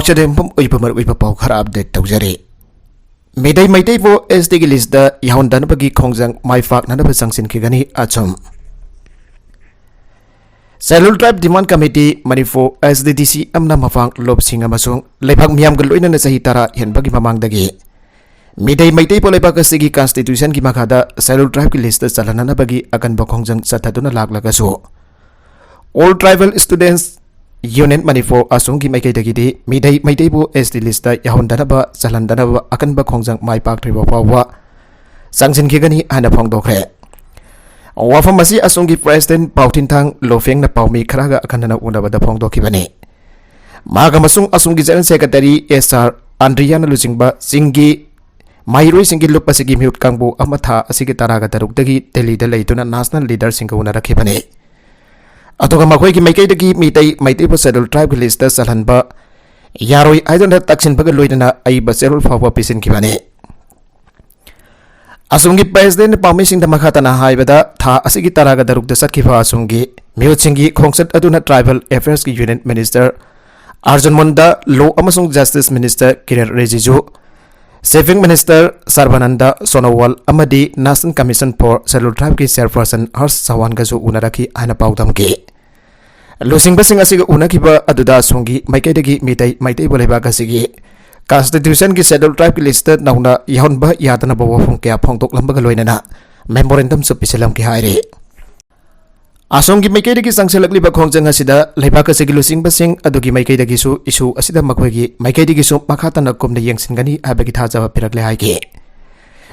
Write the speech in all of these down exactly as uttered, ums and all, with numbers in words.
ꯆꯗꯦꯝꯐꯝ ꯑꯣꯏꯕ ꯃꯔꯨꯑꯣꯏꯕ ꯄꯥꯎ ꯈꯔ ꯑꯞꯗꯦꯠ ꯇꯧꯖꯔꯤ꯫ ꯃꯤꯇꯩ ꯃꯩꯇꯩꯕꯨ ꯑꯦꯁ ꯇꯤꯒꯤ ꯂꯤꯁꯇ ꯌꯥꯎꯍꯟꯗꯅꯕꯒꯤ ꯈꯣꯡꯖꯪ ꯃꯥꯏ ꯄꯥꯛꯅꯅꯕ ꯆꯪꯁꯤꯟꯈꯤꯒꯅꯤ꯫ ꯑꯆꯨꯝ꯫ ꯁꯦꯗ꯭ꯌꯨꯜ ꯇ꯭ꯔꯥꯏꯕ ꯗꯤꯃꯥꯟ ꯀꯃꯤꯇꯤ ꯃꯅꯤꯄꯨꯔ, ꯑꯦꯁ ꯗꯤ ꯗꯤ ꯁꯤ ꯑꯦꯝꯅ ꯃꯄꯥꯡ ꯂꯨꯞꯁꯤꯡ ꯑꯃꯁꯨꯡ ꯂꯩꯕꯥꯛ ꯃꯤꯌꯥꯝꯒ ꯂꯣꯏꯅꯅ ꯆꯍꯤ ꯇꯔꯥ ꯍꯦꯟꯕꯒꯤ ꯃꯃꯥꯡꯗꯒꯤ ꯃꯤꯇꯩ ꯃꯩꯇꯩꯕꯨ ꯂꯩꯕꯥꯛ ꯑꯁꯤꯒꯤ ꯀꯟꯁꯇꯤꯇ꯭ꯌꯨꯁꯟꯒꯤ ꯃꯈꯥꯗ ꯁꯦꯗ꯭ꯌꯨꯜ ꯇ꯭ꯔꯥꯏꯕꯀꯤ ꯂꯤꯁꯇ ꯆꯜꯍꯟꯅꯅꯕꯒꯤ ꯑꯀꯟꯕ ꯈꯣꯡꯖꯪ ꯆꯠꯊꯗꯨꯅ ꯂꯥꯛꯂꯒꯁꯨ, ꯑꯣꯜ ꯇ꯭ꯔꯥꯏꯕꯦꯜ ꯁ꯭ꯇꯨꯗꯦꯟꯠꯁ ꯌꯨꯅꯤꯌꯟ ꯃꯅꯤꯄꯨꯔ, ꯑꯁꯣꯝꯒꯤ ꯃꯥꯏꯀꯩꯗꯒꯤꯗꯤ ꯃꯤꯇꯩ ꯃꯩꯇꯩꯕꯨ ꯑꯦꯁ ꯇꯤ ꯂꯤꯁꯇ ꯌꯥꯎꯍꯟꯗꯅꯕ, ꯆꯜꯍꯟꯗꯅꯕ ꯑꯀꯟꯕ ꯈꯣꯡꯖꯪ ꯃꯥꯏ ꯄꯥꯛꯇ꯭ꯔꯤꯕ ꯐꯥꯎꯕ ꯆꯪꯁꯤꯟꯈꯤꯒꯅꯤ ꯍꯥꯏꯅ ꯐꯣꯡꯗꯣꯛꯈ꯭ꯔꯦ꯫ ꯋꯥꯐꯝ ꯑꯁꯤ ꯑꯁꯣꯝꯒꯤ ꯄ꯭ꯔꯦꯁꯤꯗꯦꯟꯠ ꯄꯥꯎꯊꯤꯟꯊꯥꯡ ꯂꯣꯐꯦꯡꯅ ꯄꯥꯎꯃꯤ ꯈꯔꯒ ꯑꯈꯟꯅꯅ ꯎꯅꯕꯗ ꯐꯣꯡꯗꯣꯛꯈꯤꯕꯅꯤ꯫ ꯃꯍꯥꯛ ꯑꯃꯁꯨꯡ ꯑꯁꯣꯝꯒꯤ ꯖꯦꯅꯔꯦꯜ ꯁꯦꯀ꯭ꯔꯦꯇꯔꯤ ꯑꯦꯁ ꯑꯥꯔ ꯑꯟꯗ꯭ꯔꯤꯌꯥꯅ ꯂꯨꯆꯤꯡꯕ ꯆꯤꯡꯒꯤ ꯃꯍꯩꯔꯣꯏꯁꯤꯡꯒꯤ ꯂꯨꯞ ꯑꯁꯤꯒꯤ ꯃꯤꯍꯨꯠ ꯀꯥꯡꯕꯨ ꯑꯃ ꯊꯥ ꯑꯁꯤꯒꯤ ꯇꯔꯥꯒ ꯇꯔꯨꯛꯇꯒꯤ ꯗꯦꯜꯂꯤꯗ ꯂꯩꯗꯨꯅ ꯅꯦꯁꯅꯦꯜ ꯂꯤꯗꯔꯁꯤꯡꯒ ꯎꯅꯔꯛꯈꯤꯕꯅꯤ꯫ ꯑꯗꯨꯒ ꯃꯈꯣꯏꯒꯤ ꯃꯥꯏꯀꯩꯗꯒꯤ ꯃꯤꯇꯩ ꯃꯩꯇꯩꯕꯨ ꯁꯦꯗ꯭ꯌꯨꯜ ꯇ꯭ꯔꯥꯏꯕꯀꯤ ꯂꯤꯁꯇ ꯆꯜꯍꯟꯕ ꯌꯥꯔꯣꯏ ꯍꯥꯏꯗꯨꯅ ꯇꯛꯁꯤꯟꯕꯒ ꯂꯣꯏꯅꯅ ꯑꯏꯕ ꯆꯦꯔꯣꯜ ꯐꯥꯎꯕ ꯄꯤꯁꯤꯟꯈꯤꯕꯅꯤ꯫ ꯑꯁꯣꯝꯒꯤ ꯄ꯭ꯔꯦꯁꯤꯗꯦꯟꯠ ꯄꯥꯎꯃꯤꯁꯤꯡꯗ ꯃꯈꯥ ꯇꯥꯅ ꯍꯥꯏꯕꯗ, ꯊꯥ ꯑꯁꯤꯒꯤ ꯇꯔꯥꯒ ꯇꯔꯨꯛꯇ ꯆꯠꯈꯤꯕ ꯑꯁꯣꯝꯒꯤ ꯃꯤꯍꯨꯠꯁꯤꯡꯒꯤ ꯈꯣꯡꯆꯠ ꯑꯗꯨꯅ ꯇ꯭ꯔꯥꯏꯕꯦꯜ ꯑꯦꯐꯤꯌꯔꯁꯀꯤ ꯌꯨꯅꯤꯌꯟ ꯃꯤꯅꯤꯁꯇꯔ ꯑꯔꯖꯨꯟ ꯃꯨꯟꯗꯥ, ꯂꯣ ꯑꯃꯁꯨꯡ ꯖꯁꯇꯤꯁ ꯃꯤꯅꯤꯁꯇꯔ ꯀꯤꯔꯦꯟ ꯔꯤꯖꯤꯖꯨ, ꯆꯤꯐ ꯃꯤꯅꯤꯁꯇꯔ ꯁꯔꯕꯥꯅꯟꯗ ꯁꯣꯅꯣꯋꯥꯜ ꯑꯃꯗꯤ ꯅꯦꯁꯅꯦꯜ ꯀꯃꯤꯁꯟ ꯐꯣꯔ ꯁꯦꯗ꯭ꯌꯨꯜ ꯇ꯭ꯔꯥꯏꯕꯀꯤ ꯆꯦꯌꯔꯄꯔꯁꯟ ꯍꯔꯁ ꯆꯧꯍꯥꯟꯒꯁꯨ ꯎꯅꯔꯛꯈꯤ ꯍꯥꯏꯅ ꯄꯥꯎꯗꯝꯈꯤ꯫ ꯂꯨꯆꯤꯡꯕꯁꯤꯡ ꯑꯁꯤꯒ ꯎꯅꯈꯤꯕ ꯑꯗꯨꯗ ꯑꯁꯣꯝꯒꯤ ꯃꯥꯏꯀꯩꯗꯒꯤ ꯃꯤꯇꯩ ꯃꯩꯇꯩꯕꯨ ꯂꯩꯕꯥꯛ ꯑꯁꯤꯒꯤ ꯀꯟꯁꯇꯤꯇ꯭ꯌꯨꯁꯟꯒꯤ ꯁꯦꯗ꯭ꯌꯨꯜ ꯇ꯭ꯔꯥꯏꯕꯀꯤ ꯂꯤꯁꯇ ꯅꯧꯅ ꯌꯥꯎꯍꯟꯕ ꯌꯥꯗꯅꯕ ꯋꯥꯐꯝ ꯀꯌꯥ ꯐꯣꯡꯗꯣꯛꯂꯝꯕꯒ ꯂꯣꯏꯅꯅ ꯃꯦꯃꯣꯔꯦꯟꯗꯝꯁꯨ ꯄꯤꯁꯤꯜꯂꯝꯈꯤ ꯍꯥꯏꯔꯤ꯫ ꯑꯁꯣꯝꯒꯤ ꯃꯥꯏꯀꯩꯗꯒꯤ ꯆꯪꯁꯤꯜꯂꯛꯂꯤꯕ ꯈꯣꯡꯖꯪ ꯑꯁꯤꯗ ꯂꯩꯕꯥꯛ ꯑꯁꯤꯒꯤ ꯂꯨꯆꯤꯡꯕꯁꯤꯡ ꯑꯗꯨꯒꯤ ꯃꯥꯏꯀꯩꯗꯒꯤꯁꯨ ꯏꯁꯨ ꯑꯁꯤꯗ ꯃꯈꯣꯏꯒꯤ ꯃꯥꯏꯀꯩꯗꯒꯤꯁꯨ ꯃꯈꯥ ꯇꯥꯅ ꯀꯨꯞꯅ ꯌꯦꯡꯁꯤꯟꯒꯅꯤ ꯍꯥꯏꯕꯒꯤ ꯊꯥꯖꯕ ꯄꯤꯔꯛꯂꯦ ꯍꯥꯏꯈꯤ꯫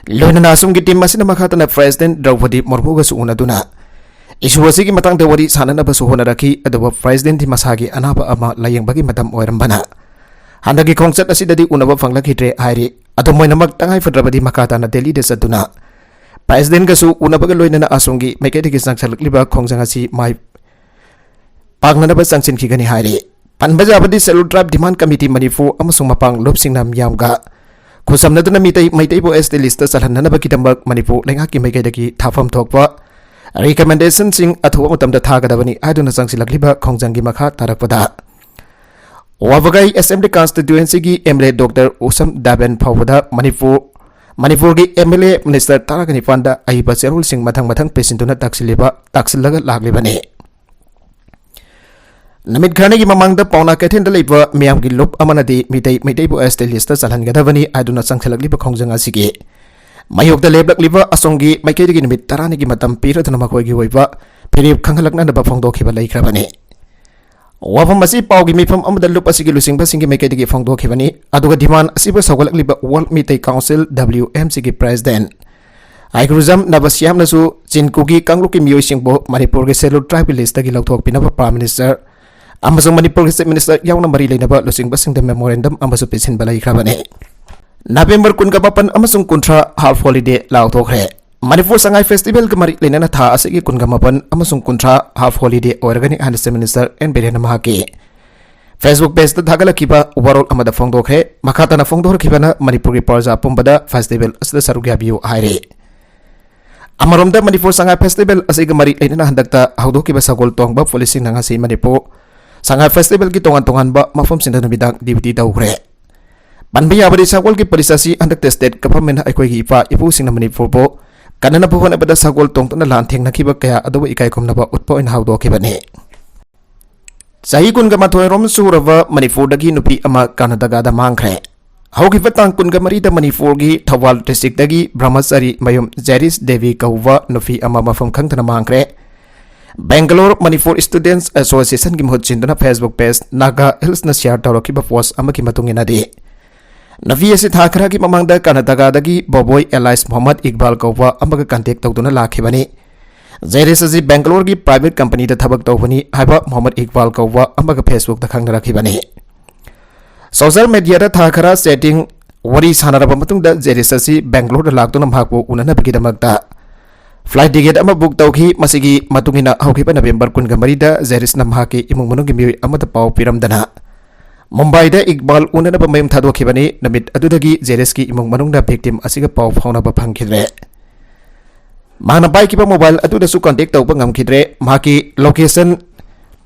ꯂꯣꯏꯅꯅ ꯑꯁꯣꯝꯒꯤ ꯇꯤꯝ ꯑꯁꯤꯅ ꯃꯈꯥ ꯇꯥꯅ ꯄ꯭ꯔꯦꯁꯤꯗꯦꯟꯠ ꯗ꯭ꯔꯧꯄꯗꯤ ꯃꯨꯔꯃꯨꯒꯁꯨ ꯎꯅꯗꯨꯅ ꯏꯁꯨ ꯑꯁꯤꯒꯤ ꯃꯇꯥꯡꯗ ꯋꯥꯔꯤ ꯁꯥꯟꯅꯅꯕꯁꯨ ꯍꯣꯠꯅꯔꯛꯈꯤ, ꯑꯗꯨꯕꯨ ꯄ꯭ꯔꯦꯁꯤꯗꯦꯟꯠꯇꯤ ꯃꯁꯥꯒꯤ ꯑꯅꯥꯕ ꯑꯃ ꯂꯥꯌꯦꯡꯕꯒꯤ ꯃꯇꯝ ꯑꯣꯏꯔꯝꯕꯅ ꯍꯟꯗꯛꯀꯤ ꯈꯣꯡꯆꯠ ꯑꯁꯤꯗꯗꯤ ꯎꯅꯕ ꯐꯪꯂꯛꯈꯤꯗ꯭ꯔꯦ ꯍꯥꯏꯔꯤ꯫ ꯑꯗꯨꯝ ꯑꯣꯏꯅꯃꯛ ꯇꯉꯥꯏ ꯐꯗ꯭ꯔꯕꯗꯤ ꯃꯈꯥ ꯇꯥꯅ ꯗꯦꯜꯂꯤꯗ ꯆꯠꯇꯨꯅ ꯄ꯭ꯔꯦꯁꯤꯗꯦꯟꯠꯀꯁꯨ ꯎꯅꯕꯒ ꯂꯣꯏꯅꯅ ꯑꯁꯣꯝꯒꯤ ꯃꯥꯏꯀꯩꯗꯒꯤ ꯆꯪꯁꯤꯜꯂꯛꯂꯤꯕ ꯈꯣꯡꯖꯪ ꯑꯁꯤ ꯃꯥꯏ ꯄꯥꯛꯅꯅꯕ ꯆꯪꯁꯤꯟꯈꯤꯒꯅꯤ ꯍꯥꯏꯔꯤ꯫ ꯄꯟꯕ ꯌꯥꯕꯗꯤ ꯁꯦꯗ꯭ꯌꯨꯜ ꯇ꯭ꯔꯥꯏꯕ ꯗꯤꯃꯥꯟ ꯀꯃꯤꯇꯤ ꯃꯅꯤꯄꯨꯔ ꯑꯃꯁꯨꯡ ꯃꯄꯥꯡ ꯂꯨꯞꯁꯤꯡꯅ ꯃꯤꯌꯥꯝꯒ ꯈꯨꯠꯁꯝꯅꯗꯨꯅ ꯃꯤꯇꯩ ꯃꯩꯇꯩꯕꯨ ꯑꯦꯁ ꯇꯤ ꯂꯤꯁꯇ ꯆꯜꯍꯟꯅꯅꯕꯒꯤꯗꯃꯛ ꯃꯅꯤꯄꯨꯔ ꯂꯩꯉꯥꯛꯀꯤ ꯃꯥꯏꯀꯩꯗꯒꯤ ꯊꯥꯐꯝ ꯊꯣꯛꯄ ꯔꯤꯀꯃꯦꯟꯗꯦꯁꯟꯁꯤꯡ ꯑꯊꯨꯕ ꯃꯇꯝꯗ ꯊꯥꯒꯗꯕꯅꯤ ꯍꯥꯏꯗꯨꯅ ꯆꯪꯁꯤꯜꯂꯛꯂꯤꯕ ꯈꯣꯡꯖꯪꯒꯤ ꯃꯈꯥ ꯇꯥꯔꯛꯄꯗ ꯋꯥꯕꯒꯥꯏ ꯑꯦꯁꯦꯝꯕ꯭ꯂꯤ ꯀꯟꯁꯇꯤꯇ꯭ꯋꯦꯟꯁꯤꯒꯤ M L A doctor Usham Deben ꯐꯥꯎꯕꯗ ꯃꯅꯤꯄꯨꯔ, ꯃꯅꯤꯄꯨꯔꯒꯤ ꯑꯦꯝ ꯑꯦꯜ ꯑꯦ ꯃꯤꯅꯤꯁꯇꯔ ꯇꯔꯥꯒ ꯅꯤꯄꯥꯟꯗ ꯑꯏꯕ ꯆꯦꯔꯣꯜꯁꯤꯡ ꯃꯊꯪ ꯃꯊꯪ ꯄꯤꯁꯤꯟꯗꯨꯅ ꯇꯥꯛꯁꯤꯜꯂꯤꯕ, ꯇꯥꯛꯁꯤꯜꯂꯒ ꯂꯥꯛꯂꯤꯕꯅꯤ꯫ ꯅꯨꯃꯤꯠ ꯈꯔꯅꯤꯒꯤ ꯃꯃꯥꯡꯗ ꯄꯥꯎꯅꯥ ꯀꯩꯊꯦꯜꯗ ꯂꯩꯕ ꯃꯤꯌꯥꯝꯒꯤ ꯂꯨꯞ ꯑꯃꯅꯗꯤ ꯃꯤꯇꯩ, ꯃꯩꯇꯩꯕꯨ ꯑꯦꯁ ꯇꯤ ꯂꯤꯁꯇ ꯆꯜꯍꯟꯒꯗꯕꯅꯤ ꯍꯥꯏꯗꯨꯅ ꯆꯪꯁꯤꯜꯂꯛꯂꯤꯕ ꯈꯣꯡꯖꯪ ꯑꯁꯤꯒꯤ ꯃꯥꯌꯣꯛꯇ ꯂꯦꯞꯂꯛꯂꯤꯕ ꯑꯁꯣꯝꯒꯤ ꯃꯥꯏꯀꯩꯗꯒꯤ ꯅꯨꯃꯤꯠ ꯇꯔꯥꯅꯤꯒꯤ ꯃꯇꯝ ꯄꯤꯔꯗꯨꯅ ꯃꯈꯣꯏꯒꯤ ꯑꯣꯏꯕ ꯐꯤꯔꯦꯞ ꯈꯪꯍꯜꯂꯛꯅꯅꯕ ꯐꯣꯡꯗꯣꯛꯈꯤꯕ ꯂꯩꯈ꯭ꯔꯕꯅꯤ꯫ ꯋꯥꯐꯝ ꯑꯁꯤ ꯄꯥꯎꯒꯤ ꯃꯤꯐꯝ ꯑꯃꯗ ꯂꯨꯞ ꯑꯁꯤꯒꯤ ꯂꯨꯆꯤꯡꯕꯁꯤꯡꯒꯤ ꯃꯥꯏꯀꯩꯗꯒꯤ ꯐꯣꯡꯗꯣꯛꯈꯤꯕꯅꯤ꯫ ꯑꯗꯨꯒ ꯗꯤꯃꯥꯟ ꯑꯁꯤꯕꯨ ꯁꯧꯒꯠꯂꯛꯂꯤꯕ ꯋꯥꯔꯜꯗ ꯃꯤꯇꯩ ꯀꯥꯎꯟꯁꯤꯜ, ꯗꯕ꯭ꯂꯤꯌꯨ ꯑꯦꯝ ꯁꯤꯒꯤ ꯄ꯭ꯔꯦꯁꯤꯗꯦꯟꯠ ꯑꯥꯏꯒ꯭ꯔꯨꯖꯝ ꯅꯕꯁ꯭ꯌꯥꯝꯅꯁꯨ ꯆꯤꯟꯀꯨꯒꯤ ꯀꯥꯡꯂꯨꯞꯀꯤ ꯃꯤꯑꯣꯏꯁꯤꯡꯕꯨ ꯃꯅꯤꯄꯨꯔꯒꯤ ꯁꯦꯗ꯭ꯌꯨꯜ ꯇ꯭ꯔꯥꯏꯕꯀꯤ ꯂꯤꯁꯇꯒꯤ ꯂꯧꯊꯣꯛꯄꯤꯅꯕ ꯄ꯭ꯔꯥꯏꯝ ꯃꯤꯅꯤꯁꯇꯔ ꯑꯃꯁꯨꯡ ꯃꯅꯤꯄꯨꯔꯒꯤ ꯆꯤꯐ ꯃꯤꯅꯤꯁꯇꯔ ꯌꯥꯎꯅ ꯃꯔꯤ ꯂꯩꯅꯕ ꯂꯨꯆꯤꯡꯕꯁꯤꯡꯗ ꯃꯦꯃꯣꯔꯦꯟꯗꯝ ꯑꯃꯁꯨ ꯄꯤꯁꯤꯟꯕ ꯂꯩꯈ꯭ꯔꯕꯅꯤ꯫ ꯅꯕꯦꯝꯕꯔ ꯀꯨꯟꯒ ꯃꯥꯄꯟ ꯑꯃꯁꯨꯡ ꯀꯨꯟꯊ꯭ꯔꯥ ꯍꯥꯐ ꯍꯣꯂꯤꯗꯦ ꯂꯥꯎꯊꯣꯛꯈ꯭ꯔꯦ꯫ ꯃꯅꯤꯄꯨꯔ ꯁꯉꯥꯏ ꯐꯦꯁꯇꯤꯚꯦꯜꯒ ꯃꯔꯤ ꯂꯩꯅꯅ ꯊꯥ ꯑꯁꯤꯒꯤ ꯀꯨꯟꯒ ꯃꯥꯄꯟ ꯑꯃꯁꯨꯡ ꯀꯨꯟꯊ꯭ꯔꯥ ꯍꯥꯐ ꯍꯣꯂꯤꯗꯦ ꯑꯣꯏꯔꯒꯅꯤ ꯍꯥꯏꯅ ꯆꯤꯐ ꯃꯤꯅꯤꯁꯇꯔ ꯑꯦꯟ ꯕꯤꯔꯦꯟꯅ ꯃꯍꯥꯛꯀꯤ ꯐꯦꯁꯕꯨꯛ ꯄꯦꯖꯇ ꯊꯥꯒꯠꯂꯛꯈꯤꯕ ꯋꯥꯔꯣꯜ ꯑꯃꯗ ꯐꯣꯡꯗꯣꯛꯈ꯭ꯔꯦ꯫ ꯃꯈꯥ ꯇꯥꯅ ꯐꯣꯡꯗꯣꯔꯛꯈꯤꯕꯅ ꯃꯅꯤꯄꯨꯔꯒꯤ ꯄ꯭ꯔꯖꯥ ꯄꯨꯝꯕꯗ ꯐꯦꯁꯇꯤꯚꯦꯜ ꯑꯁꯤꯗ ꯁꯔꯨꯛ ꯌꯥꯕꯤꯌꯨ ꯍꯥꯏꯔꯤ꯫ ꯑꯃꯔꯣꯝꯗ ꯃꯅꯤꯄꯨꯔ ꯁꯉꯥꯏ ꯐꯦꯁꯇꯤꯚꯦꯜ ꯑꯁꯤꯒ ꯃꯔꯤ ꯂꯩꯅꯅ ꯍꯟꯗꯛꯇ ꯍꯧꯗꯣꯛꯈꯤꯕ ꯁꯒꯣꯜ ꯇꯣꯡꯕ ꯄꯨꯂꯤꯁꯁꯤꯡꯅ ꯉꯁꯤ ꯃꯅꯤꯄꯨꯔ ꯁꯉꯥꯏ ꯐꯦꯁꯇꯤꯚꯦꯜꯒꯤ ꯇꯣꯉꯥꯟ ꯇꯣꯉꯥꯟꯕ ꯃꯐꯝꯁꯤꯡꯗ ꯅꯨꯃꯤꯗꯥꯡ ꯗ꯭ꯌꯨꯇꯤ ꯇꯧꯈ꯭ꯔꯦ꯫ ꯄꯟꯕ ꯌꯥꯕꯗꯤ ꯁꯒꯣꯜꯒꯤ ꯄꯨꯂꯤꯁ ꯑꯁꯤ ꯍꯟꯗꯛꯇ ꯁ꯭ꯇꯦꯠ ꯒꯚꯔꯟꯃꯦꯟꯠꯅ ꯑꯩꯈꯣꯏꯒꯤ ꯏꯄꯥ ꯏꯄꯨꯁꯤꯡꯅ ꯃꯅꯤꯄꯨꯔꯕꯨ ꯀꯟꯅꯅꯕ ꯍꯣꯠꯅꯕꯗ ꯁꯒꯣꯜ ꯇꯣꯡꯗꯨꯅ ꯂꯥꯟ ꯊꯦꯡꯅꯈꯤꯕ ꯀꯌꯥ ꯑꯗꯨꯕꯨ ꯏꯀꯥꯏ ꯈꯨꯝꯅꯕ ꯎꯠꯄ ꯑꯣꯏꯅ ꯍꯧꯗꯣꯛꯈꯤꯕꯅꯤ꯫ ꯆꯍꯤ ꯀꯨꯟꯒ ꯃꯥꯊꯣꯏ ꯔꯣꯝ ꯁꯨꯔꯕ ꯃꯅꯤꯄꯨꯔꯗꯒꯤ ꯅꯨꯄꯤ ꯑꯃ ꯀꯔꯅꯥꯇꯀꯥꯗ ꯃꯥꯡꯈ꯭ꯔꯦ꯫ ꯍꯧꯈꯤꯕ ꯇꯥꯡ ꯀꯨꯟꯒ ꯃꯔꯤꯗ ꯃꯅꯤꯄꯨꯔꯒꯤ ꯊꯧꯕꯥꯜ ꯗꯤꯁꯇ꯭ꯔꯤꯛꯇꯒꯤ ꯕ꯭ꯔꯍꯃꯆꯥꯔꯤ ꯃꯌꯨꯝ ꯖꯦꯔꯤꯁ ꯗꯦꯕꯤ ꯀꯧꯕ ꯅꯨꯄꯤ ꯑꯃ ꯃꯐꯝ ꯈꯪꯗꯅ ꯃꯥꯡꯈ꯭ꯔꯦ꯫ ꯕꯦꯡꯒꯂꯣꯔ ꯃꯅꯤꯄꯨꯔ ꯁ꯭ꯇꯨꯗꯦꯟꯠꯁ ꯑꯦꯁꯣꯁꯤꯌꯦꯁꯟꯒꯤ ꯃꯍꯨꯠ ꯁꯤꯟꯗꯨꯅ ꯐꯦꯁꯕꯨꯛ ꯄꯦꯖ ꯅꯥꯒꯥ ꯍꯤꯜꯁꯅ ꯁꯤꯌꯥꯔ ꯇꯧꯔꯛꯈꯤꯕ ꯄꯣꯁ ꯑꯃꯒꯤ ꯃꯇꯨꯡ ꯏꯟꯅꯗꯤ, ꯅꯨꯄꯤ ꯑꯁꯤ ꯊꯥ ꯈꯔꯒꯤ ꯃꯃꯥꯡꯗ ꯀꯔꯅꯥꯇꯀꯥꯗꯒꯤ ꯕꯣꯕꯣꯏ ꯑꯦꯂꯥꯏꯁ ꯃꯣꯍꯝꯃꯗ ꯏꯛꯕꯥꯜ ꯀꯧꯕ ꯑꯃꯒ ꯀꯟꯇꯦꯛ ꯇꯧꯗꯨꯅ ꯂꯥꯛꯈꯤꯕꯅꯤ꯫ ꯖꯦꯔꯤꯁ ꯑꯁꯤ ꯕꯦꯡꯒꯂꯣꯔꯒꯤ ꯄ꯭ꯔꯥꯏꯚꯦꯠ ꯀꯝꯄꯅꯤꯗ ꯊꯕꯛ ꯇꯧꯕꯅꯤ ꯍꯥꯏꯕ ꯃꯣꯍꯝꯃꯗ ꯏꯛꯕꯥꯜ ꯀꯧꯕ ꯑꯃꯒ ꯐꯦꯁꯕꯨꯛꯇ ꯈꯪꯅꯔꯛꯈꯤꯕꯅꯤ꯫ ꯁꯣꯁꯤꯌꯦꯜ ꯃꯤꯗꯤꯌꯥꯗ ꯊꯥ ꯈꯔ ꯆꯦꯇꯤꯡ, ꯋꯥꯔꯤ ꯁꯥꯟꯅꯔꯕ ꯃꯇꯨꯡꯗ ꯖꯦꯔꯤꯁ ꯑꯁꯤ ꯕꯦꯡꯒꯂꯣꯔꯗ ꯂꯥꯛꯇꯨꯅ ꯃꯍꯥꯛꯄꯨ ꯎꯅꯅꯕꯒꯤꯗꯃꯛꯇ ꯐ꯭ꯂꯥꯏꯠ ꯇꯤꯀꯦꯠ ꯑꯃ ꯕꯨꯛ ꯇꯧꯈꯤ꯫ ꯃꯁꯤꯒꯤ ꯃꯇꯨꯡ ꯏꯟꯅ ꯍꯧꯈꯤꯕ ꯅꯕꯦꯝꯕꯔ ꯀꯨꯟꯒ ꯃꯔꯤꯗ ꯖꯦꯔꯤꯁꯅ ꯃꯍꯥꯛꯀꯤ ꯏꯃꯨꯡ ꯃꯅꯨꯡꯒꯤ ꯃꯤꯑꯣꯏ ꯑꯃꯗ ꯄꯥꯎ ꯄꯤꯔꯝꯗꯅ ꯃꯨꯝꯕꯥꯏꯗ ꯏꯛꯕꯥꯜ ꯎꯅꯅꯕ ꯃꯌꯨꯝ ꯊꯥꯗꯣꯛꯈꯤꯕꯅꯤ꯫ ꯅꯨꯃꯤꯠ ꯑꯗꯨꯗꯒꯤ ꯖꯦꯔꯤꯁꯀꯤ ꯏꯃꯨꯡ ꯃꯅꯨꯡꯅ ꯚꯤꯛꯇꯤꯝ ꯑꯁꯤꯒ ꯄꯥꯎ ꯐꯥꯎꯅꯕ ꯐꯪꯈꯤꯗ꯭ꯔꯦ꯫ ꯃꯍꯥꯛꯅ ꯄꯥꯏꯈꯤꯕ ꯃꯣꯕꯥꯏꯜ ꯑꯗꯨꯗꯁꯨ ꯀꯟꯇꯦꯛ ꯇꯧꯕ ꯉꯝꯈꯤꯗ꯭ꯔꯦ꯫ ꯃꯍꯥꯛꯀꯤ ꯂꯣꯀꯦꯁꯟ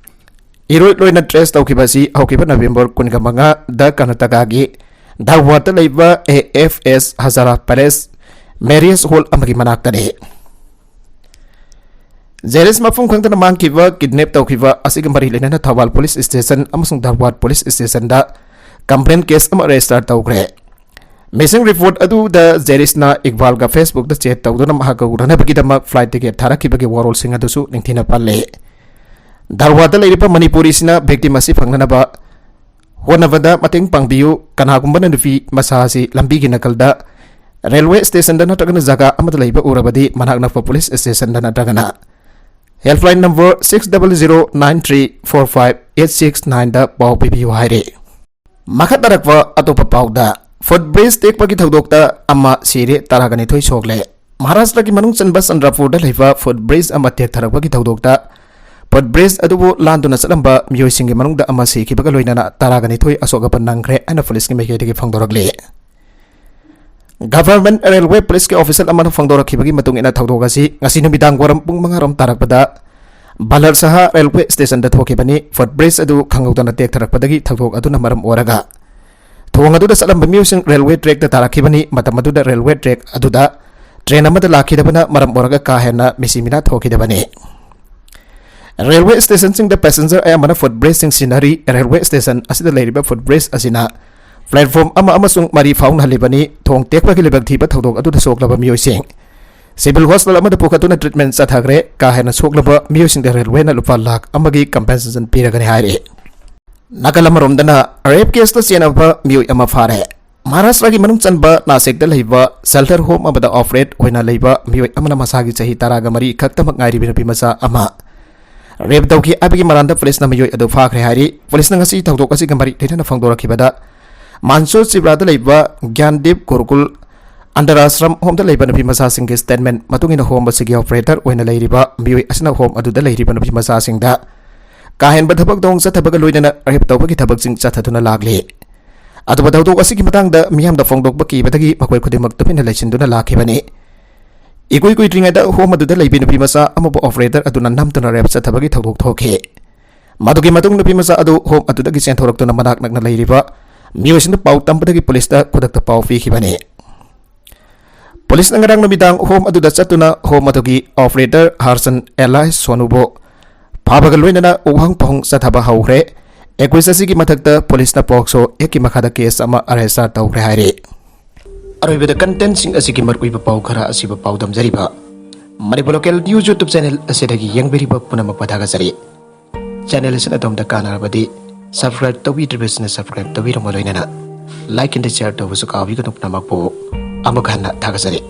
ꯏꯔꯣꯏ ꯂꯣꯏꯅ ꯇ꯭ꯔꯦꯁ ꯇꯧꯈꯤꯕ ꯑꯁꯤ ꯍꯧꯈꯤꯕ ꯅꯕꯦꯝꯕꯔ ꯀꯨꯟꯒ ꯃꯉꯥꯗ ꯀꯔꯅꯥꯇꯀꯥꯒꯤ ꯙꯥꯔꯋꯥꯗ ꯂꯩꯕ AFS Hazara Palace Marriage Hall ꯑꯃꯒꯤ ꯃꯅꯥꯛꯇꯅꯤ꯫ ꯖꯦꯔꯤꯁ ꯃꯐꯝ ꯈꯪꯗꯅ ꯃꯥꯡꯈꯤꯕ, ꯀꯤꯗꯅꯦꯞ ꯇꯧꯈꯤꯕ ꯑꯁꯤꯒ ꯃꯔꯤ ꯂꯩꯅꯅ ꯊꯧꯕꯥꯜ ꯄꯨꯂꯤꯁ ꯁ꯭ꯇꯦꯁꯟ ꯑꯃꯁꯨꯡ ꯙꯥꯔꯋꯥꯗ ꯄꯨꯂꯤꯁ ꯁ꯭ꯇꯦꯁꯟꯗ ꯀꯝꯄ꯭ꯂꯦꯟ ꯀꯦꯁ ꯑꯃ ꯔꯦꯖꯤꯁꯇꯔ ꯇꯧꯈ꯭ꯔꯦ꯫ ꯃꯤꯁꯤꯡ ꯔꯤꯄꯣꯔꯠ ꯑꯗꯨꯗ ꯖꯦꯔꯤꯁꯅ ꯏꯛꯕꯥꯜꯒ Facebook ꯇ ꯆꯦꯠ ꯇꯧꯗꯨꯅ ꯃꯍꯥꯛꯀ ꯎꯅꯅꯕꯒꯤꯗꯃꯛ ꯐ꯭ꯂꯥꯏꯠ ꯇꯤꯀꯦꯠ ꯊꯥꯔꯛꯈꯤꯕꯒꯤ ꯋꯥꯔꯣꯜꯁꯤꯡ ꯑꯗꯨꯁꯨ ꯅꯤꯡꯊꯤꯅ ꯄꯜꯂꯤ꯫ ꯙꯥꯔꯋꯥꯗ ꯂꯩꯔꯤꯕ ꯃꯅꯤꯄꯨꯔꯤꯁꯤꯅ ꯚꯤꯛꯇꯤꯝ ꯑꯁꯤ ꯐꯪꯅꯅꯕ ꯍꯣꯠꯅꯕꯗ ꯃꯇꯦꯡ ꯄꯥꯡꯕꯤꯌꯨ꯫ ꯀꯅꯥꯒꯨꯝꯕꯅ ꯅꯨꯄꯤ ꯃꯆꯥ ꯑꯁꯤ ꯂꯝꯕꯤꯒꯤ ꯅꯥꯀꯜꯗ ꯔꯦꯜꯋꯦ ꯁ꯭ꯇꯦꯁꯟꯗ ꯅꯠꯇ꯭ꯔꯒꯅ ꯖꯒꯥ ꯑꯃꯗ ꯂꯩꯕ ꯎꯔꯕꯗꯤ ꯃꯅꯥꯛ ꯅꯛꯄ ꯄꯨꯂꯤꯁ ꯁ꯭ꯇꯦꯁꯟꯗ ꯅꯠꯇ꯭ꯔꯒꯅ helpline number six double zero nine three four five eight six nine ꯗ ꯄꯥꯎ ꯄꯤꯕꯤꯌꯨ ꯍꯥꯏꯔꯤ꯫ ꯃꯈꯥ ꯇꯥꯔꯛꯄ ꯑꯇꯣꯞꯄ ꯄꯥꯎꯗ, ꯐꯨꯠ ꯕ꯭ꯔꯤꯖ ꯇꯦꯛꯄꯒꯤ ꯊꯧꯗꯣꯛꯇ ꯑꯃ ꯁꯤꯔꯦ, ꯇꯔꯥꯒ ꯅꯤꯊꯣꯏ ꯁꯣꯛꯂꯦ꯫ ꯃꯍꯥꯔꯥꯁꯇ꯭ꯔꯒꯤ ꯃꯅꯨꯡ ꯆꯟꯕ ꯆꯟꯗ꯭ꯔꯄꯨꯔꯗ ꯂꯩꯕ ꯐꯨꯠ ꯕ꯭ꯔꯤꯖ ꯑꯃ ꯇꯦꯛꯊꯔꯛꯄꯒꯤ ꯊꯧꯗꯣꯛꯇ ꯐꯨꯠ ꯕ꯭ꯔꯤꯖ ꯑꯗꯨꯕꯨ ꯂꯥꯟꯗꯨꯅ ꯆꯠꯂꯝꯕ ꯃꯤꯑꯣꯏꯁꯤꯡꯒꯤ ꯃꯅꯨꯡꯗ ꯑꯃ ꯁꯤꯈꯤꯕꯒ ꯂꯣꯏꯅꯅ ꯇꯔꯥꯒ ꯅꯤꯊꯣꯏ ꯑꯁꯣꯛ ꯑꯄꯟ ꯅꯪꯈ꯭ꯔꯦ ꯍꯥꯏꯅ ꯄꯨꯂꯤꯁꯀꯤ ꯃꯥꯏꯀꯩꯗꯒꯤ ꯐꯣꯡꯗꯣꯔꯛꯂꯤ꯫ ꯒꯚꯔꯟꯃꯦꯟꯠ ꯔꯦꯜꯋꯦ ꯄꯨꯂꯤꯁꯀꯤ ꯑꯣꯐꯤꯁꯤꯌꯦꯜ ꯑꯃꯅ ꯐꯣꯡꯗꯣꯔꯛꯈꯤꯕꯒꯤ ꯃꯇꯨꯡ ꯏꯟꯅ ꯊꯧꯗꯣꯛ ꯑꯁꯤ ꯉꯁꯤ ꯅꯨꯃꯤꯗꯥꯡ ꯋꯥꯏꯔꯝ ꯄꯨꯡ ꯃꯉꯥ ꯔꯣꯝ ꯇꯥꯔꯛꯄꯗ ꯕꯂꯔꯁꯍꯥ ꯔꯦꯜꯋꯦ ꯁ꯭ꯇꯦꯁꯟꯗ ꯊꯣꯛꯈꯤꯕꯅꯤ꯫ ꯐꯨꯠ ꯕ꯭ꯔꯤꯖ ꯑꯗꯨ ꯈꯪꯍꯧꯗꯅ ꯇꯦꯛꯊꯔꯛꯄꯗꯒꯤ ꯊꯧꯗꯣꯛ ꯑꯗꯨꯅ ꯃꯔꯝ ꯑꯣꯏꯔꯒ ꯊꯣꯡ ꯑꯗꯨꯗ ꯆꯠꯂꯝꯕ ꯃꯤꯑꯣꯏꯁꯤꯡ ꯔꯦꯜꯋꯦ ꯇ꯭ꯔꯦꯛꯇ ꯇꯥꯔꯛꯈꯤꯕꯅꯤ꯫ ꯃꯇꯝ ꯑꯗꯨꯗ ꯔꯦꯜꯋꯦ ꯇ꯭ꯔꯦꯛ ꯑꯗꯨꯗ ꯇ꯭ꯔꯦꯟ ꯑꯃꯗ ꯂꯥꯛꯈꯤꯗꯕꯅ ꯃꯔꯝ ꯑꯣꯏꯔꯒ ꯀꯥ ꯍꯦꯟꯅ ꯃꯤꯁꯤ ꯃꯤꯅꯥ ꯊꯣꯛꯈꯤꯗꯕꯅꯤ꯫ ꯔꯦꯜꯋꯦ ꯁ꯭ꯇꯦꯁꯟꯁꯤꯡꯗ ꯄꯦꯁꯦꯟꯖꯔ ꯑꯌꯥꯝꯕꯅ ꯐꯨꯠ ꯕ꯭ꯔꯤꯖꯁꯤꯡ ꯁꯤꯟꯅꯔꯤ꯫ ꯔꯦꯜꯋꯦ ꯁ꯭ꯇꯦꯁꯟ ꯑꯁꯤꯗ ꯂꯩꯔꯤꯕ ꯐꯨꯠ ꯕ꯭ꯔꯤꯖ ꯑꯁꯤꯅ ꯄ꯭ꯂꯦꯠꯐꯣꯔꯝ ꯑꯃ ꯑꯃꯁꯨꯡ ꯃꯔꯤ ꯐꯥꯎꯅꯍꯜꯂꯤꯕꯅꯤ꯫ ꯊꯣꯡ ꯇꯦꯛꯄꯒꯤ ꯂꯥꯏꯕꯛ ꯊꯤꯕ ꯊꯧꯗꯣꯛ ꯑꯗꯨꯗ ꯁꯣꯛꯂꯕ ꯃꯤꯑꯣꯏꯁꯤꯡ ꯁꯤꯚꯤꯜ ꯍꯣꯁꯄꯤꯇꯥꯜ ꯑꯃꯗ ꯄꯨꯈꯠꯇꯨꯅ ꯇ꯭ꯔꯤꯠꯃꯦꯟꯠ ꯆꯠꯊꯈ꯭ꯔꯦ꯫ ꯀꯥ ꯍꯦꯟꯅ ꯁꯣꯛꯂꯕ ꯃꯤꯑꯣꯏꯁꯤꯡꯗ ꯔꯦꯜꯋꯦꯅ ꯂꯨꯄꯥ ꯂꯥꯈ ꯑꯃꯒꯤ ꯀꯝꯄꯦꯟꯁꯦꯁꯟ ꯄꯤꯔꯒꯅꯤ ꯍꯥꯏꯔꯤ꯫ ꯅꯥꯀꯜ ꯑꯃꯔꯣꯝꯗꯅ ꯔꯦꯞ ꯀꯦꯁꯇ ꯆꯦꯟꯅꯕ ꯃꯤꯑꯣꯏ ꯑꯃ ꯐꯥꯔꯦ꯫ ꯃꯍꯥꯔꯥꯁꯇ꯭ꯔꯒꯤ ꯃꯅꯨꯡ ꯆꯟꯕ ꯅꯥꯁꯤꯛꯇ ꯂꯩꯕ ꯁꯦꯜꯇꯔ ꯍꯣꯝ ꯑꯃꯗ ꯑꯣꯐ ꯔꯦꯠ ꯑꯣꯏꯅ ꯂꯩꯕ ꯃꯤꯑꯣꯏ ꯑꯃꯅ ꯃꯁꯥꯒꯤ ꯆꯍꯤ ꯇꯔꯥꯒ ꯃꯔꯤ ꯈꯛꯇꯃꯛ ꯉꯥꯏꯔꯤꯕ ꯅꯨꯄꯤ ꯃꯆꯥ ꯑꯃ ꯔꯦꯞ ꯇꯧꯈꯤ ꯍꯥꯏꯕꯒꯤ ꯃꯔꯥꯟꯗ ꯄꯨꯂꯤꯁꯅ ꯃꯤꯑꯣꯏ ꯑꯗꯨ ꯐꯥꯈ꯭ꯔꯦ ꯍꯥꯏꯔꯤ꯫ ꯄꯨꯂꯤꯁꯅ ꯉꯁꯤ ꯊꯧꯗꯣꯛ ꯑꯁꯤꯒ ꯃꯔꯤ ꯂꯩꯅꯅ ꯐꯣꯡꯗꯣꯔꯛꯈꯤꯕꯗ ꯃꯥꯟꯁꯣꯔ ꯆꯤꯕ꯭ꯔꯥꯗ ꯂꯩꯕ ꯒ꯭ꯌꯥꯟꯗꯤꯞ ꯒꯨꯔꯨꯀꯨꯜ ꯑꯟꯗꯔ ꯑꯥꯁ꯭ꯔꯝ ꯍꯣꯝꯗ ꯂꯩꯕ ꯅꯨꯄꯤ ꯃꯆꯥꯁꯤꯡꯒꯤ ꯁ꯭ꯇꯦꯠꯃꯦꯟꯠ ꯃꯇꯨꯡ ꯏꯟꯅ ꯍꯣꯝ ꯑꯁꯤꯒꯤ ꯑꯣꯄꯔꯦꯇꯔ ꯑꯣꯏꯅ ꯂꯩꯔꯤꯕ ꯃꯤꯑꯣꯏ ꯑꯁꯤꯅ ꯍꯣꯝ ꯑꯗꯨꯗ ꯂꯩꯔꯤꯕ ꯅꯨꯄꯤ ꯃꯆꯥꯁꯤꯡꯗ ꯀꯥ ꯍꯦꯟꯕ ꯊꯕꯛ ꯊꯧꯑꯣꯡ ꯆꯠꯊꯕꯒ ꯂꯣꯏꯅꯅ ꯔꯦꯞ ꯇꯧꯕꯒꯤ ꯊꯕꯛꯁꯤꯡ ꯆꯠꯊꯗꯨꯅ ꯂꯥꯛꯂꯤ꯫ ꯑꯗꯨꯕꯨ ꯊꯧꯗꯣꯛ ꯑꯁꯤꯒꯤ ꯃꯇꯥꯡꯗ ꯃꯤꯌꯥꯝꯗ ꯐꯣꯡꯗꯣꯛꯄ ꯀꯤꯕꯗꯒꯤ ꯃꯈꯣꯏ ꯈꯨꯗꯤꯡꯃꯛ ꯇꯨꯃꯤꯟꯅ ꯂꯩꯁꯤꯟꯗꯨꯅ ꯂꯥꯛꯈꯤꯕꯅꯤ꯫ ꯏꯀꯨꯏ ꯀꯨꯏꯗ꯭ꯔꯤꯉꯩꯗ ꯍꯣꯝ ꯑꯗꯨꯗ ꯂꯩꯕꯤ ꯅꯨꯄꯤ ꯃꯆꯥ ꯑꯃꯕꯨ ꯑꯣꯄꯔꯦꯇꯔ ꯑꯗꯨꯅ ꯅꯝꯗꯨꯅ ꯔꯦꯞ ꯆꯠꯊꯕꯒꯤ ꯊꯧꯗꯣꯛ ꯊꯣꯛꯈꯤ꯫ ꯃꯗꯨꯒꯤ ꯃꯇꯨꯡ ꯅꯨꯄꯤ ꯃꯆꯥ ꯑꯗꯨ ꯍꯣꯝ ꯑꯗꯨꯗꯒꯤ ꯆꯦꯟꯊꯣꯔꯛꯇꯨꯅ ꯃꯅꯥꯛ ꯅꯛꯅ ꯂꯩꯔꯤꯕ ꯃꯤꯑꯣꯏꯁꯤꯡꯗ ꯄꯥꯎ ꯇꯝꯕꯗꯒꯤ ꯄꯨꯂꯤꯁꯇ ꯈꯨꯗꯛꯇ ꯄꯥꯎ ꯄꯤꯈꯤꯕꯅꯤ꯫ ꯄꯨꯂꯤꯁꯅ ꯉꯔꯥꯡ ꯅꯨꯃꯤꯗꯥꯡ ꯍꯣꯝ ꯑꯗꯨꯗ ꯆꯠꯇꯨꯅ ꯍꯣꯝ ꯑꯗꯨꯒꯤ ꯑꯣꯄꯔꯦꯇꯔ ꯍꯥꯔꯁꯟ ꯑꯦꯂꯥꯏꯁ ꯁꯣꯅꯨꯕꯨ ꯐꯥꯕꯒ ꯂꯣꯏꯅꯅ ꯎꯍꯪ ꯄꯨꯍꯪ ꯆꯠꯊꯕ ꯍꯧꯈ꯭ꯔꯦ꯫ ꯑꯦꯀ꯭ꯌꯨꯁ ꯑꯁꯤꯒꯤ ꯃꯊꯛꯇ ꯄꯨꯂꯤꯁꯅ ꯄꯣꯛꯁꯣ ꯑꯦꯛꯀꯤ ꯃꯈꯥꯗ ꯀꯦꯁ ꯑꯃ ꯔꯦꯖꯤꯁꯇꯔ ꯇꯧꯈ꯭ꯔꯦ ꯍꯥꯏꯔꯤ꯫ ꯑꯔꯣꯏꯕꯗ ꯀꯟꯇꯦꯟꯁꯤꯡ ꯑꯁꯤꯒꯤ ꯃꯔꯨꯑꯣꯏꯕ ꯄꯥꯎ ꯈꯔ ꯑꯁꯤꯕꯨ ꯄꯥꯎꯗꯝꯖꯔꯤꯕ Manipur local news YouTube channel ꯑꯁꯤꯗꯒꯤ ꯌꯦꯡꯕꯤꯔꯤꯕ ꯄꯨꯝꯅꯃꯛꯄꯨ ꯊꯥꯒꯠꯆꯔꯤ꯫ ꯆꯦꯅꯦꯜ ꯑꯁꯤꯅ ꯑꯗꯣꯝꯗ ꯀꯥꯟꯅꯔꯕꯗꯤ ꯁꯕꯁꯀ꯭ꯔꯥꯏꯕ ꯇꯧꯕꯤꯗ꯭ꯔꯤꯕꯁꯤꯅ ꯁꯕꯁꯀ꯭ꯔꯥꯏꯕ ꯇꯧꯕꯤꯔꯝꯕ ꯂꯣꯏꯅꯅ ꯂꯥꯏꯛ ꯑꯦꯟ ꯁꯤꯌꯔ ꯇꯧꯕꯁꯨ ꯀꯥꯎꯕꯤꯒꯅꯨ꯫ ꯄꯨꯝꯅꯃꯛꯄꯨ ꯑꯃꯨꯛ ꯍꯟꯅ ꯊꯥꯒꯠꯆꯔꯤ꯫